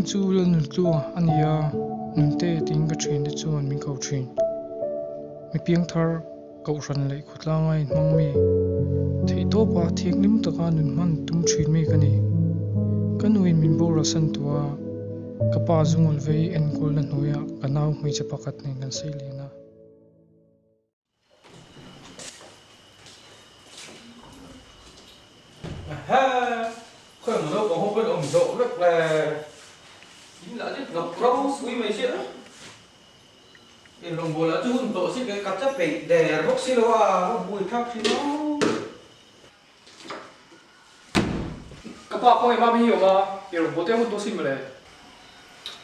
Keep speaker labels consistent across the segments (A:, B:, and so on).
A: Hming chu Lalnuntlua a ni a, Nunte tiin ka thiante chuan min ko thin. Mi piangthar, kohhran leh khawtlanga inhmang mi, theihtawpa thianghlim taka nun hman tum thin mi ka ni. Ka nuin min boral san tawh a, ka pa zungawl vei enkawlna hnuaiah ka nau hmeichhe pakhat nen kan sei lian a.
B: Ehe, khawi ang naupang ho pawn awm zawh vek le. In lah chu hnawk ropui mai sia. In rawngbâwl lah chu hun tawh si ka che peih der bawk si lo a, ka bui thlak thin a.
A: Ka pa kawng engmah mi hi awm a, i rawngbâwl te hun tawh sin mawle.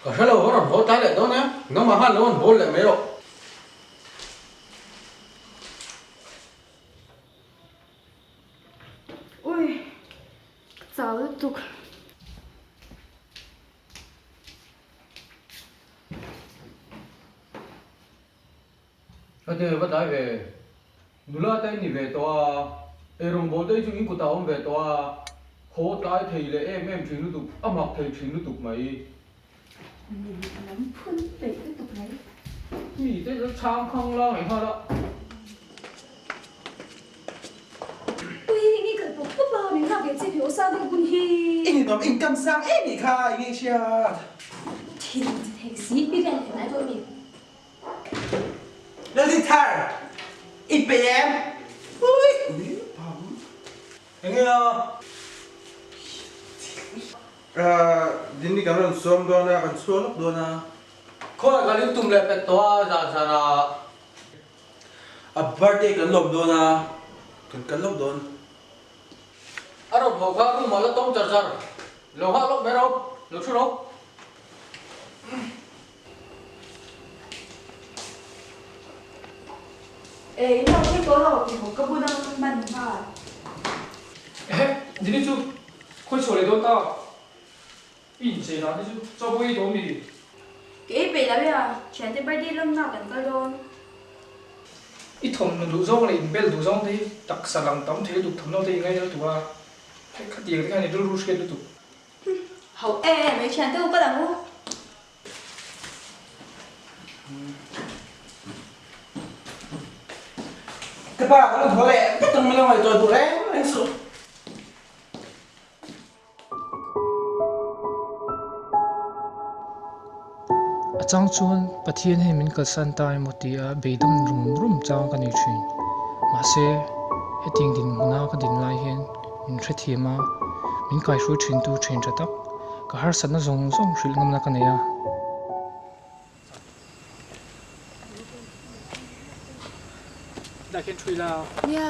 B: Ka hre lo, ka rawn haw tlai leh dawn e, nangmah khan lo rawn bawl leh mai rawh.
C: Ui, ka chau lutuk.
B: Ka ti va tlai ve, nula te ni ve tawh a, eirawngbawl te hi chu in kutah a awm ve tawh a, haw tlai thei leh em em thin lutuk, a mak thei thin lutuk mai.
C: Min lam phun peih lutuk mai.
B: Mi te chu chhang khang la ngaih nghal a.
C: Ui nge kal pawp pawp a, min nghak ve che pi aw sang deuh hun hi.
D: I ninawm income sang em nih kha i ngei hriat.
C: Thin ti thei si pi rian leh nai dawn mi.
D: Lalithar i pe em? Ui ui pam.
B: Enge a?
D: Dini kan rawn sawm dawn a, kan chhuak lawk dawn a.
B: Khawi kan in tum leh pet tawh a zan zan ah.
D: A birthday kan lawm dawn a, kan kal lawk dawn.
B: A rawn haw kha room ah la tawng char char. Lo nghah lawk mai rawh, lo thu rawh.
C: Ei, in lo thil tawh lo, ti hawk ka bun ang hman nghal.
A: Ehe, Dini chu khawi chhuah leh dawn ta, i inchei dan te chu chaw pawh i ei tawh mi?
C: Ka ei peih lo e a, thiante birthday lawmna kan kal dawn.
A: I thawmhnaw duh zawng leh inbel duh zawng te hi taksa lang tam thei lutuk thawmhnaw te i ngaina lutuk a, hei khatiang te khan i rilru hriat lutuk.
C: Ho e, mai thiante u kal ang u.
D: Ka pa ka rawn haw leh vek ang min lo ngaihtuah duh reng reng suh.
A: A chang chuan Pathian hian min kalsan ta emaw tia beidawng rum rum chang ka nei thin. Mahse, hetiang dinhmuna ka din lai hian min hrethiam a, min kaihruai thintu thin tha tak. Ka harsatna zawng zawng hrilh ngamna ka nei a. Dah khian thui la.
C: Nia.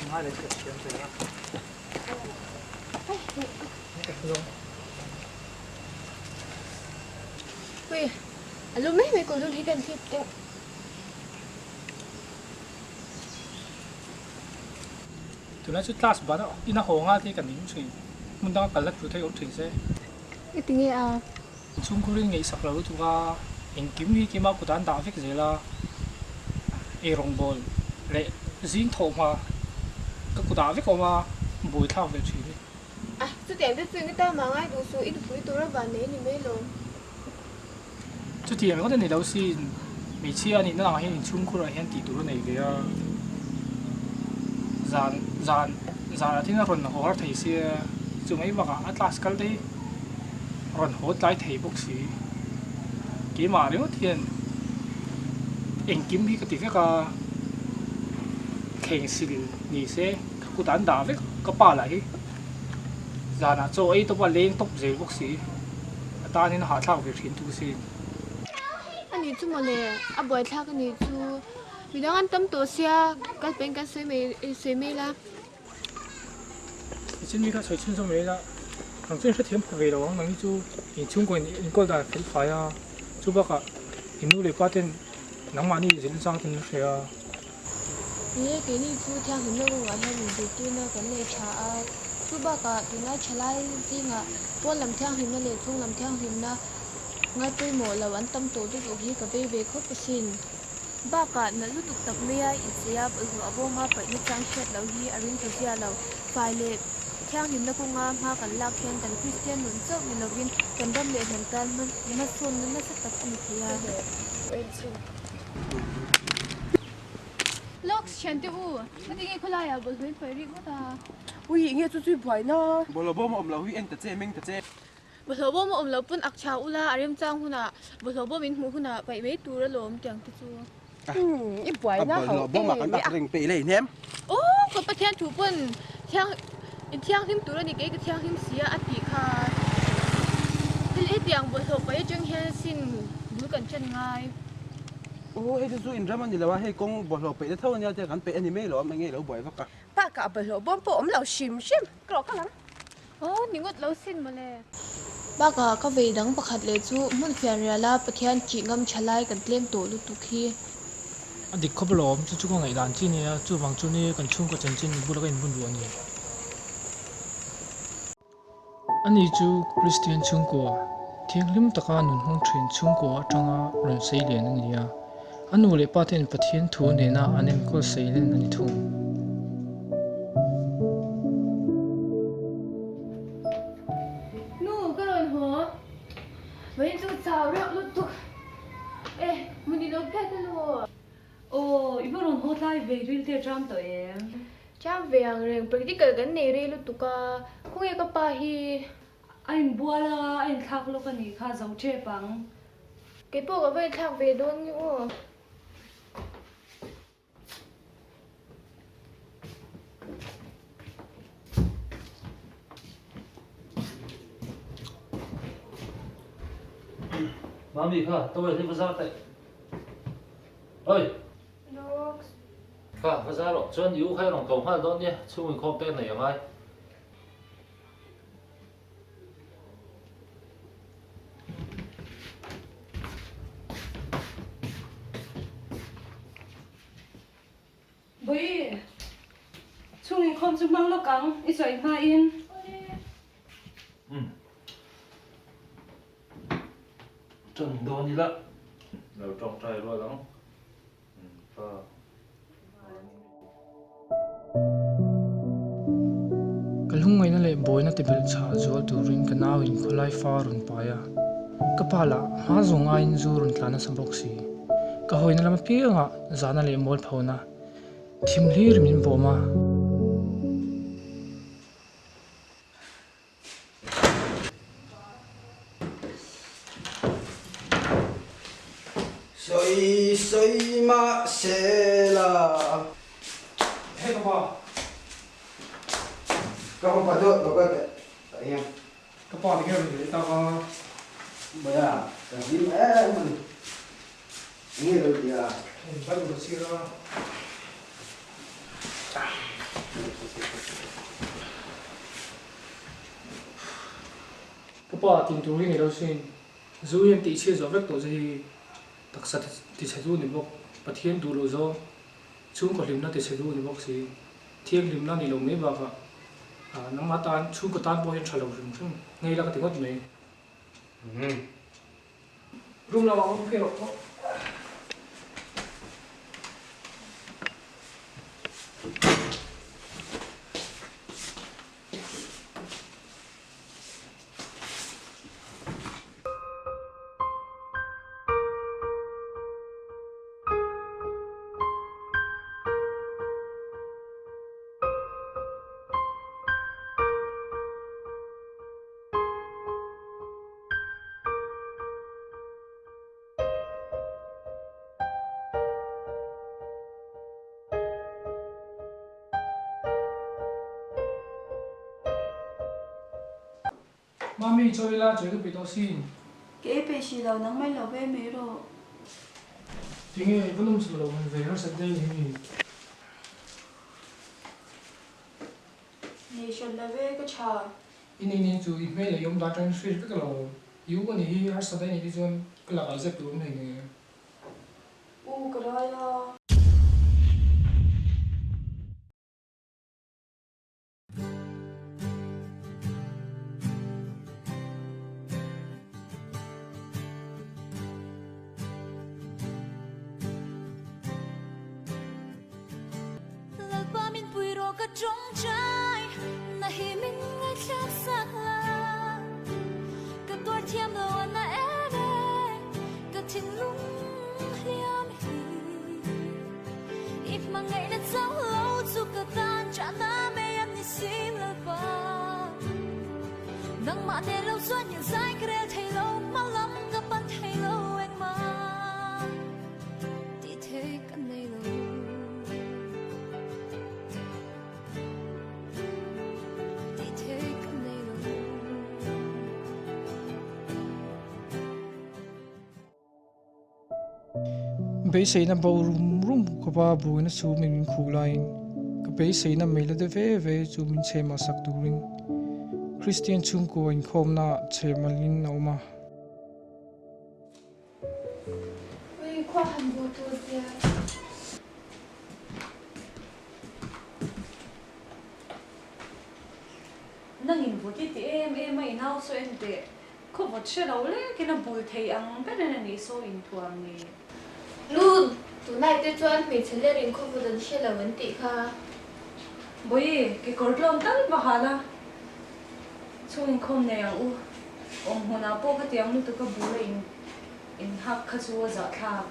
A: Ngai leh ka thiam ve a.
C: Ui, a lu mai mai kawr dun hi kan hlip deuh.
A: Tunlai chu class ban a ina haw nga te kan ning thin. Hmun danga kal la thu theih awm thin se.
C: I ti nge a?
A: Chhungkhur in ngaihsak lo lutuk a, engkim hi kima kut an dah vek zel a, eirawngbawl leh zing thawh hma ka kut ah vek awm a, buai thlak ve thin i.
C: A, chutiang te chu eng ta mah ngai duh suh, i nupui tur a van nei ni mai lo.
A: Chutiang ringawt a ni lo sin, hmeichhia a nihna ang hian inchhungkhur ah hian tih tur a nei ve a, zan zan zan ah thil a rawn haw har thei sia, chu mai bakah a class kal te hi rawn haw tlai thei bawk si, keimah ringawt hian engkim hi ka ti vek a, thleng sil ni se ka kut ah an dah vek ka pa lah hi zanah chaw ei tawp a leng tawp zel bawk si. A tanin a hahthlak ve thin tu sin.
C: A nih chu mawle, a buaithlak a nih chu. Midang an tam tawh sia, kal peng kan sawi mai sawi mai la.
A: Nichin mi kha sawi chhunzawm mai la, nang chuan hrethiam pha ve lo ang, nangni chu inchhungkaw in enkawl dan fel fai a, chu bakah in nu leh pa ten nangmahni zilh zang ten an hria a.
C: Ni e, keini chu thianghlimna kawngah hian inzirtirna kan nei tha a, chu bakah tunlai thalai zingah pawn lam thianghlimna leh chhung lam thianghlimna ngai pawimawh lo an tam tawh lutuk hi ka vei ve khawp asin. Bakah nalh lutuk tak maia incheia bawlhhlawh a bawma paihna chang hriat loh hi a ring ta zia lo, fai leh. Thianghlimna kawnga hma kan lak hian kan Kristian nun chauh ni lovin kan ram leh hnam tan hmasawnna nasa tak a ni thei a. Lawks thiante u, heti nge khawlaiah bawlhhlawh in paih rik ngawt a?
E: Ui, enge chu chui buaina?
D: Bawlhhlawh bawm a awm loh hi en ta che, meng ta che.
C: Bawlhhlawh bawm a awm loh pawn ak chha ula, a remchang hunah bawlhhlawh bawm in hmuh hunah paih mai tur alawm tiang te chu.
E: I buaina
D: A bawlhhlawh bawm ah kan ak reng peih leh hnem.
C: Aw, ka Pathian thu pawn thiang in thianghlim tur a ni kei ka thianghlim si a a tih kha. Hel hetiang bawlhhlawh paih atang hian sin bul kan ṭan ngai.
D: Aw, hei chu chu in ram a ni lo a, hei kawng bawlhhlawh peih na tho a nia tia kan peih a ni mai lo a, enge i lo buai vak a.
E: Bakah bawlhhlawh bawm pawh awm lo hrim hrim ka rawh kal ang.
C: Aw, ni ngawt lo sin mawle. Bakah ka vei dang pakhat leh chu hmun fianriala Pathian ṭih ngam ṭha lai kan tlem tawh lutuk hi.
A: A dik khawp alawm, chu chu ka ngaihdan chi nia, chuvang chu ni kan chhungkaw chanchin i bula ka inbun ruah a ni. Ani chu Kristian chhungkua, thianghlim taka nun hmang ṭhin chhungkua aṭanga rawn sei lian a ni a. A nu leh pa ten Pathian thu nena an enkawl seilen a ni thung.
C: Nu, ka rawn haw. Vawiin chu chau reuh lutuk. E, hmun i lo phet a lu.
F: Aw, i va rawn haw tlai ve ril te ṭam tawh em?
C: Ṭam ve ang reng, practical kan nei rei lutuk a, khawnge ka pa hi?
F: A inbual a, a inthlak lawk a nih kha, zo ṭep ang.
C: Kei pawh ka va inthlak ve dawn nge aw.
G: Mami kha tawel hi va zar teh. Oi!
C: Dogs.
G: Kha va zar rawh. Chuan i u kha i rawn ko nghal dawn nia, chhung inkhawm pek nei angai.
F: Bawi, chhung inkhawm chu hmang lawk ang, i sawi hmain.
G: Umm. Ṭan dawn ila. Lo ṭawngṭai rual ang.
A: Ka lungngaihna leh buaina ti belh chhah zual turin ka nauin khawlai fa rawn pai a, ka pa lah hma zawng aiin zu rawn tla nasa bawk si. Ka hawina lam apiangah zahna leh mualphona thim hlir min bawm a.
B: Sawi sawi mah se la.
A: Hei ka pa.
B: Ka pa deuh lo ka teh tah hian.
A: Ka pa ti nge rawn leh tak a.
B: Mawia ka hlim em a ni. Enge lo ti a?
A: Hei Bible ka chhiar a. Ka pa tin tur hi ni lo sin. Zu hian tihchhiat zawh vek tawh che hi taksa tichhe du ni bawk, Pathian duh loh zawng, chhungkaw hlimna tichhe du ni bawk si, thianghlimna ni lo mai bakah nangmah tan chhungkaw tan pawh hian tha lo hrim hrim ngei la ka ti ngawt mai. Room lamah awm phei rawh pawh. Mami, chaw ila chawi ka peih tawh sin.
H: Ke ei peih si lo, nang mai lo ve mai rawh.
A: Tinge, va lum chho lo han ve harsat deuh hi mi.
H: Nei hran lo ve, ka tha.
A: I nei nei chu i hmel leh i awm dan atangin hriat vek alo. I u a nih hi harsat a nih te chuan ka lakah zep tur awm hlei nei.
H: U, ka rai a.
I: na hi min ngaihthlak sak la Ka tuar thiam lo a na em em Ka thinlung hliam hi I hmangaihna chauh lo chu ka tan chahna mai an ni si Lalpa Nangmah nen lo chuan ngen zai ka rel thei lo Hma lam ka pan thei lo engmah tih thei ka nei lo.
A: Beiseina bo rum rum khawpa buaina chu min min khuh laiin ka beiseina mai la de ve ve chu min chhehmah sak turin Kristian chhungkua inkhawmnaah chhehmalhin a awm a.
C: Ui khua han bu tur tia.
F: Nangin vawt i ti em em a i nau saw en teh. Khaw vawt hre lo lekin a bul thei ang ber in a nih saw inthuam ni.
C: Nu, tunai te chuan hmeichhe lerin khaw vawt an hre lo an tih kha.
F: Bawihi, kekawr tlawm tal va hal a. Chhung inkhawm nei ang u. Awm hmunah pawh khatiang lutuk a bul a in inhak kha chu a zahthlak.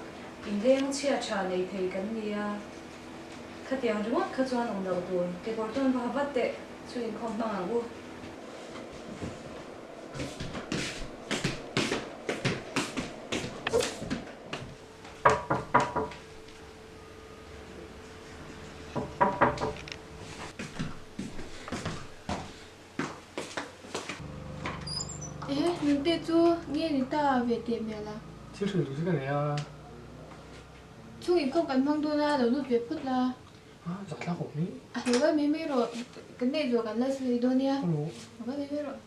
F: Inleng chhia tha nei thei kan ni a. Khatiang ringawt kha chuan awm loh tur. Kekawr chuan va ha vat teh. Chhung inkhawm hmang ang u.
C: Ehe, nungte chu nge ni ta ve teh mial a?
A: Thil hrilh duh chu ka nei a.
C: Chhung inkhawm kan hmang dawn a, lo lut ve phawt la.
A: A, zahthlak awm mai.
C: A lo kal mai mai rawh, kan neih zawh kan la sawi dawn nia.
A: Hello.
C: Lo kal mai mai rawh.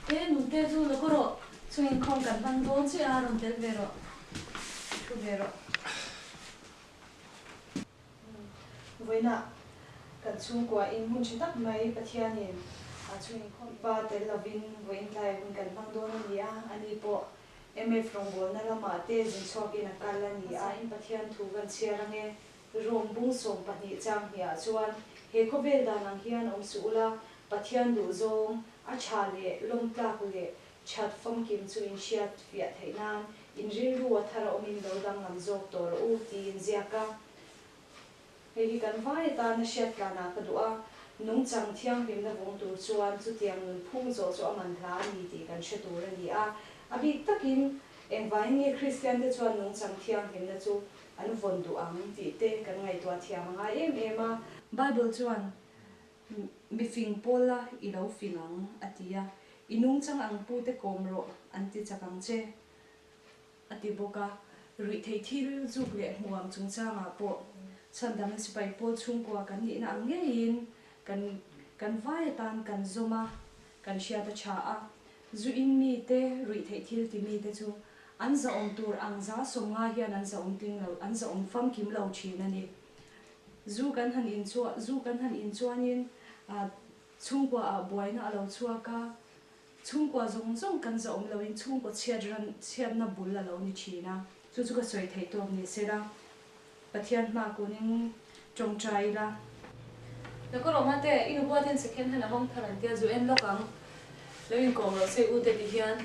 F: He nute chu lo kaw rawh, chhung inkhawm kan hmang dawn chiah a, rawn tel ve rawh, thu ve rawh.
J: Vawiinah kan chhungkua in hmun tha tak mai Pathianin a chhung inkhawm pa tel lovin vawiin tlai hun kan hmang dawn a ni a, ani pawh MF rawngbawlna lamah te zin chhuakin a kal a ni a. In Pathian thu kan chhiar ange Rom bung 12 chang hniah chuan he khawvel dan ang hian awm suh ula, Pathian duh zawng, a tha leh lawmtlak leh that famkim chu in hriat fiah theih nan in rilru a thar a awmin lo danglam zawk tawh rawh u tiin ziak a. Hei hi kan vai atana hriat tlanah ka duh a, nungchang thianghlimna vawng tur chuan chutiang nunphung zawh chu a man hla a ni tih kan hre tur a ni a. A bik takin engvangin nge Kristiante chuan nungchang thianghlimna chu an vawn duh ang tih te kan ngaihtuah thiam a ngai em em a.
F: Bible chuan, Mi fing pawl la i lo fing ang, a ti a. I nungchang ang pu te kawm rawh, an ti chak ang che, a ti bawk a. Ruihtheih thil zuk leh hmuam chungchangah pawh chhandamna sipai pawl chhungkua kan nihna ang ngeiin kan kan vai atan kan zawm a, kan hriat a tha a. Zu in mite, ruihtheih thil ti mite chu An zahawm tur ang za 50 hian an zahawm tling lo, an zahawm famkim lo thin a ni. Zu kan han in chu, zu kan han in chuanin chhungkua ah buaina a lo chhuak a, chhungkua zawng zawng kan zahawm loin chhungkaw chhiat ran, chhiatna bul a lo ni thin a. Chu chu ka sawi theih tawk ni sela, Pathian hma kunin tawngtai ila. Laka rawh mate, i nupua ten second hand a hawng thar an tia zu en lawk ang. Lo inkawm rawh se u te ti hian.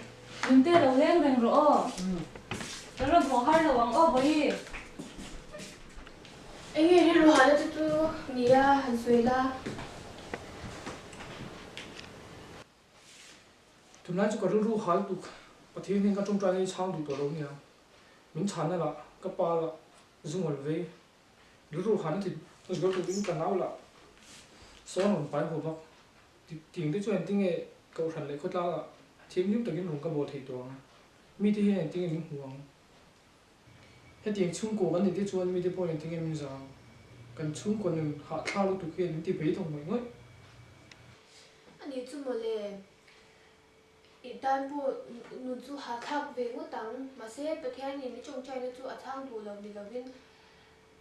F: Nunte lo leng reng rawh aw. Ka rawn haw har lo ang aw Bawihi.
C: Enge rilru hahna te chu nia han sawi la.
A: Tunlai chu ka rilru hal tuk Pathian hian ka tawngtai hi chhang duh tawh lo nia. Min chhanna lah ka pa lah zungawl vei rilru hahna ti zual turin ka nau lah sawn rawn pai haw bak. Tiang te chuan engtinge kohhran leh khawtlangah thianghlim takin rung ka bawl thei tawh ang? Mite hian engtinge min hmu ang? Hetiang chhungkaw kan nih te chuan mite pawhin engtinge min zah ang? Kan chhungkaw nun hahthlak lutuk hian min ti beidawng ngawih ngawih.
C: A nih chu mawle, i tan pawh nun chu hahthlak ve ngawt ang. Mahse, Pathianin i tawngtaina chu a chhang duh lo ni lovin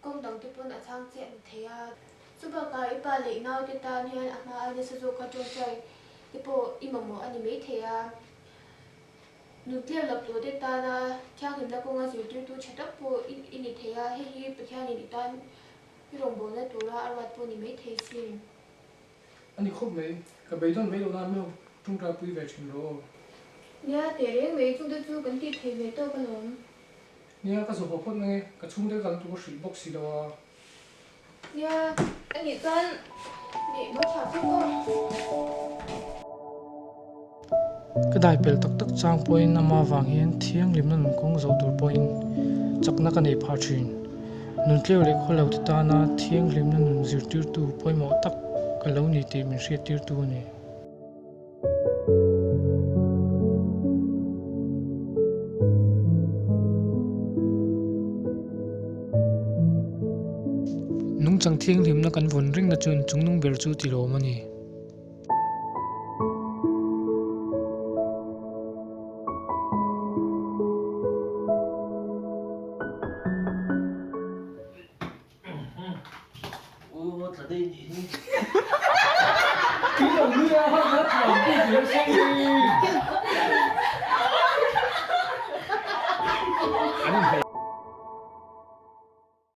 C: Kawng dang te pawn a chhang chiah ni thei a. Chubakah i pa leh i naute tan hian a hma ai nasa zawk kha tawngtai te pawh i mamawh a ni mai thei a. Nutliau laklawh te tana thianghlimna kawnga zirtirtu tha tak pawh i ni thei a, hei hi Pathianin i tan i rawngbawlna tura a ruat pawh ni mai thei sin.
A: A ni khawp mai, ka beidawn mai loh nan mi ho tawngtai pui ve thin rawh aw.
C: Nia, teh reng mai, chungte chu kan tih thei ve tawk alawm.
A: Nia, ka zawh haw phawt mang e, ka chhungte ka kalna tur ka hrilh bawk si lo a.
C: Nia, a nih chuan nih maw tha phawt aw.
A: Ka dai pel tak tak chang pawhin ama vang hian thianghlimna nun kawng zawh tur pawhin chakna ka nei phah thin. Nuntleu leh khawlo te tana thianghlimna nun zirtirtu pawimawh tak ka lo ni tih min hriattirtu a ni. Nungchang thianghlimna kan vawn rengna chuan chungnung ber chu tilawm a ni.